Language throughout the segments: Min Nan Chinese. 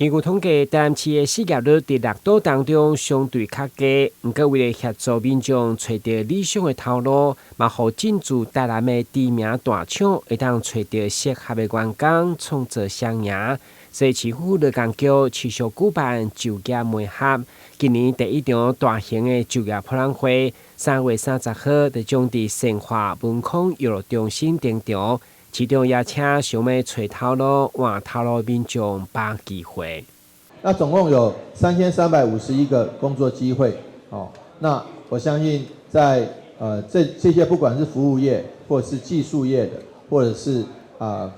根據統計，台南市的失業率佇六都當中相對較低。毋過為了協助民眾揣著理想的頭路，嘛予進駐台南的知名大廠會當揣著適合的員工，創造雙贏。所以市府勞工局持續舉辦就業媒合。今年第一場大型的就業博覽會，3月30號就將佇善化文康娛樂中心登場。市長也請想欲揣頭路、換頭路民眾把握機會。那總共有3351個工作機會，哦，那我相信在這些不管是服務業，或者是技術業的，或者是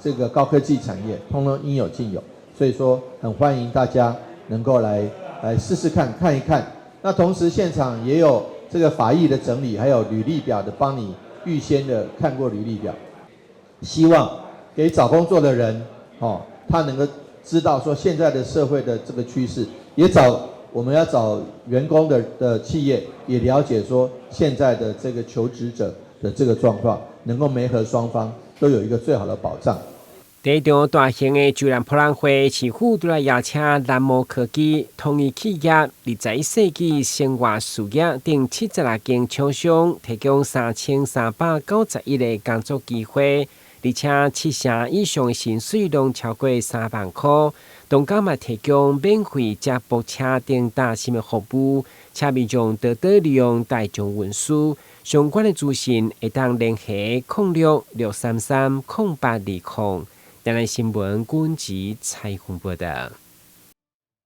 這個高科技產業，通通應有盡有。所以說，很歡迎大家能夠來試試看，看一看。那同時現場也有這個法醫的整理，還有履歷表的，幫你預先的看過履歷表。希望給找工作的人，哦，他能夠知道說現在的社會的這個趨勢，也找我們要找員工的企業，也了解說現在的這個求職者的這個狀況，能夠媒合雙方都有一個最好的保障。第一場大型的就業博覽會，市府除來邀請南摩科技、統一企業、21世紀生活事業等76間廠商，提供3391個工作機會，而且七成以上的薪水攏超過3萬塊。同工嘛提供免費接駁車等搭乘的服務，請民眾多多利用大眾運輸。相關的資訊會當聯繫06633082。台南新聞軍籍採訪報道。